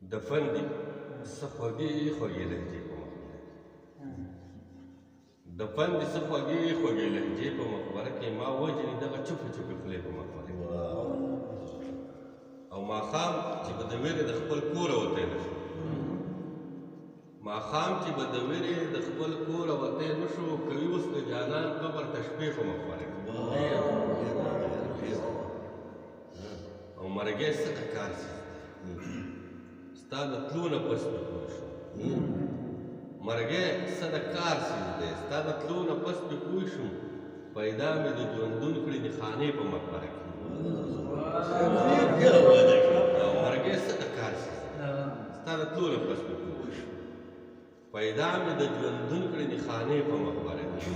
دفن دي څه خوږې خوږې لهجې په مقبره کې، دفن دي څه خوږې خوږې لهجې په مقبره کې، ما وژني دغه چوپې چوپې خولې په مقبره کې. او ماښام چې به د ویرې د خپل کوره وتی نه شو، ماښام چې به د ویرې د خپل کوره وتی نه شو، کوي اوس د جانان قبر ته شپې په مقبره کې. او مرګی څه د کار څیز دی، ستا د تلو نه پس پې پوه شو. مرګی څه د کار څیز دی، ستا د تلو نه پس پې پوه شوم، پیدا مې د ژوندون کړې نښانې په مقبره کې. او مرګی څه د کار څیز دی، ستا د تلو نه پس پې پوه شوم، پیدا مې د ژوندون کړې نښانې په مقبره کې.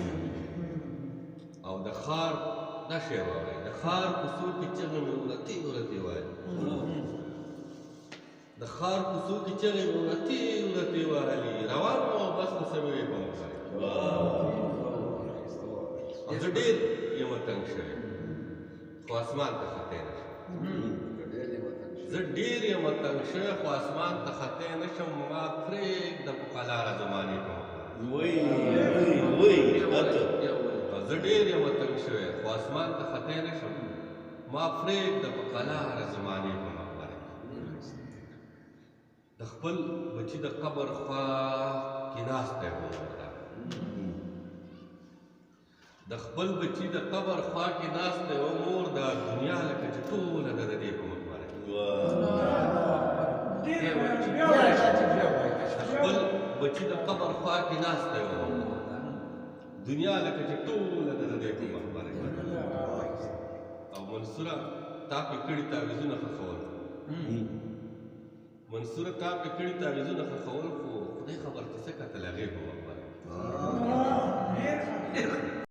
او د ښار دا شعر واورئ، د ښار کوڅو کې چغې مې ورتې ورتې وهلې، د ښار کوڅو کې چغې مې ورتې ورتې وهلې، روان وم او بس خو سمې وې په مقبره کې. او زه ډېر یمه تنګ شوی، خو اسمان ته ختی نه شم. زه ډېر یمه تنګ شوی، خو اسمان ته ختی نه شم، ما پرېږده په قلاره زمانې په مقبره. زه ډېر یمه تنګ شوی، خو اسمان ته ختی نه شم، ما پرېږده په قلاره زمانې په مقبره کې. د خپل بچي د قبر خوا کې ناستی وم ورته، د خپل بچي د قبر خوا کې ناستی وم مور، دا دنیا لکه چې ټوله ده د دې په مقبره کې. د خپل بچي د قبر خوا کې ناستی وم، دنیا لکه چې ټوله ده د دې په مقبره کې. او منصوره تا پې کړي تعویذونه ښخول، منصوره تا پې کړي تعویذونه ښخول، خو خدای خبر